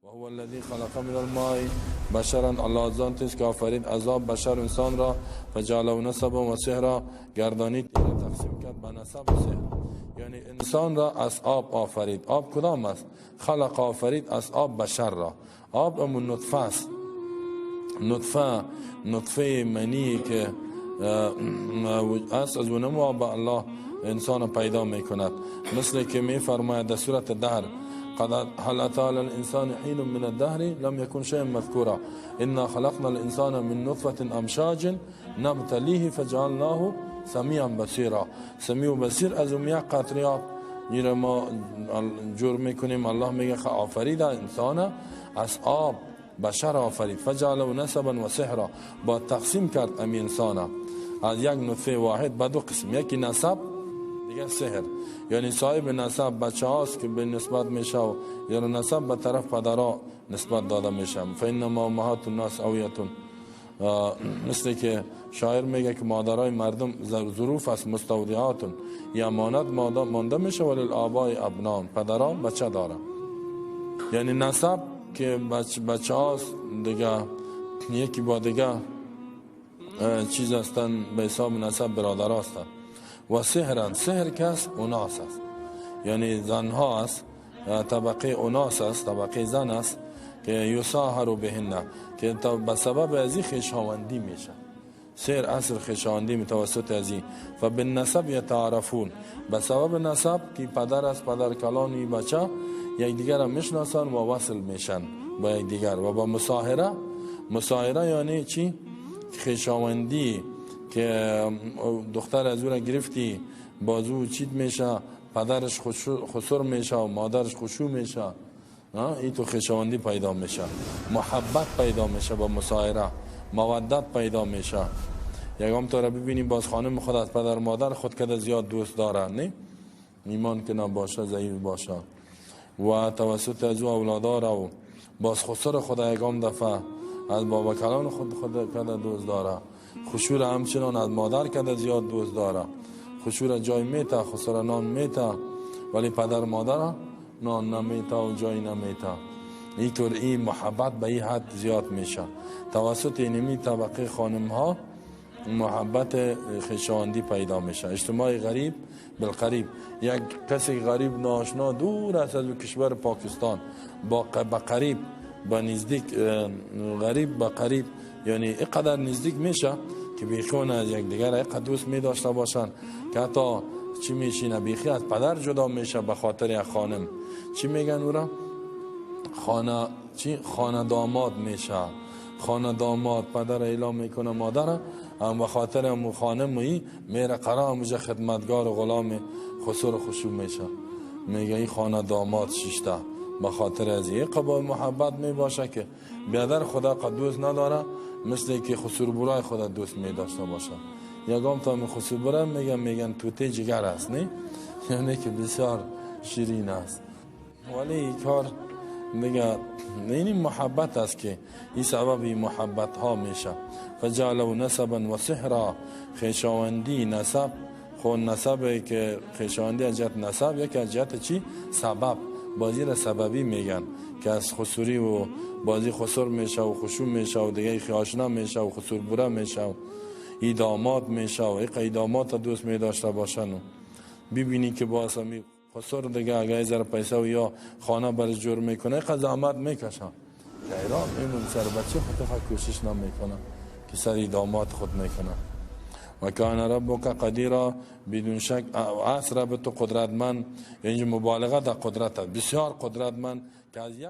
و هو الذی خلق من الماء بشرا، الله ذات است که آفرید از آب بشر انسان را، فجعله نسبا و سحرا، گردانید تقسیم کرد به نسب و سحر. یعنی انسان را از آب آفرید. آب کدام است؟ خلق آفرید از آب بشر را. آب امون نطفه است، نطفه منی که است، از اونم آب الله انسان پیدا میکند. مثل که میفرماید در سورة دهر: قد هل اتى على الانسان حين من الدهر لم يكن شيئا مذكورا انا خلقنا الانسان من نطفه امشاج نبتليه فجعلناه سمیعا بصیرا. سمیع و بصیر از اون یک قطره آب میره ما جور میکنیم. الله میگه آفرید انسان از آب، بشر آفرید، فجعله نسبا و سحرا، با تقسیم کرد امی انسان از یک نطفه واحد به دو قسم، یکی نسب دیگه سحر. یعنی صاحب نسب بچه هاست که به نسبت میشه و یعنی نسب به طرف پدرها نسبت داده میشه. فانما امهات الناس اویتون، مثل که شاعر میگه که مادرای مردم ظروف است، مستودعاتون، یا امانت مانده میشه، ولی الآبای ابنان، پدران بچه داره. یعنی نسب که بچه هاست دیگه یکی با دیگه چیز هستن، به حساب نسب برادر هستن. و سحرن، سحر کس اناس است، یعنی زنها است، طبقه اناس است، طبقه زن است که یساهر بهن، که به سبب ازی خویشاوندی میشه. سحر اصل خویشاوندی متوسط ازی. فبالنسب یتعارفون، به سبب نسب که پدر است، پدر کلانی بچه یکدیگر را میشناسن و وصل میشن با یکدیگر. و با مصاهره، مصاهره یعنی چی؟ خویشاوندی که دختر از او را گرفتی بازو چیت میشه، پدرش خسر میشه و مادرش خشو میشه، این تو خویشاوندی پیدا میشه، محبت پیدا میشه با مصاهره، مودت پیدا میشه. یکم تو را ببینیم باز خانم خود از پدر مادر خود که زیاد دوست داره، نه ایمان که نباشه ضعیف باشه، و توسط از او اولادا را و باز خسر خود یکم دفعه از بابا کلان خود که دوست داره، خشور همچنان از مادر که زیاد دوست داره، خشور جای میته، خسر نان میته، ولی پدر مادر نان نمیته و جای نمیته. اینطور این محبت به این حد زیاد میشه. توسط اینمی طبقه خانم ها محبت خویشاوندی پیدا میشه. اجتماع غریب بالقریب، یک کسی غریب ناشنا دور است از کشور پاکستان با قریب با نزدیک، غریب با قریب، یعنی اینقدر نزدیک میشه که بیخیون از یکدیگر اینقدر دوست می داشته باشن که حتی چی میشینه بیخی از پدر جدا میشه به خاطر یک خانم. چی میگن او را؟ خانه چی؟ خانه داماد میشه. خانه داماد پدر اعلام میکنه مادر هم به خاطر هم خانم ای میره قرار همونجا خدمتگار و غلام خسر و خشوع میشه. میگه این خانه داماد شیشته به خاطر از این قبای محبت می باشه که بیادر خدا قد دوست نداره، مثل که خسر برای خدا دوست می داشته باشه. یگام تا می خسر برای میگن توته جگر است، نه؟ یعنی که بسیار شیرین است. ولی این کار دیگه این محبت است که این سبب محبت ها میشه. فجعلوا نسبا و سحرا، خویشاوندی نسب، خون نسب که خویشاوندی از جهت نسب، یکی از جهت چی؟ سبب. بازی را سببی میگن که از خسوری و بازی خسر میشه و خشوع میشه و دیگه خیاشنا میشه و خسور بره میشه و ای داماد میشه و ای داماد دوست می داشته باشن و ببینی که باز همی خسر دیگه اگه ذره پیسه و یا خانه برش جور میکنه قد زحمت میکشه. ایران میمون سر بچه خود کوشش نمیکنه که سر داماد خود میکنه. و کان ربک قدیرا، بدون شک عصر به تو قدرتمند، اینجا مبالغه در قدرت، بسیار قدرتمند که از یک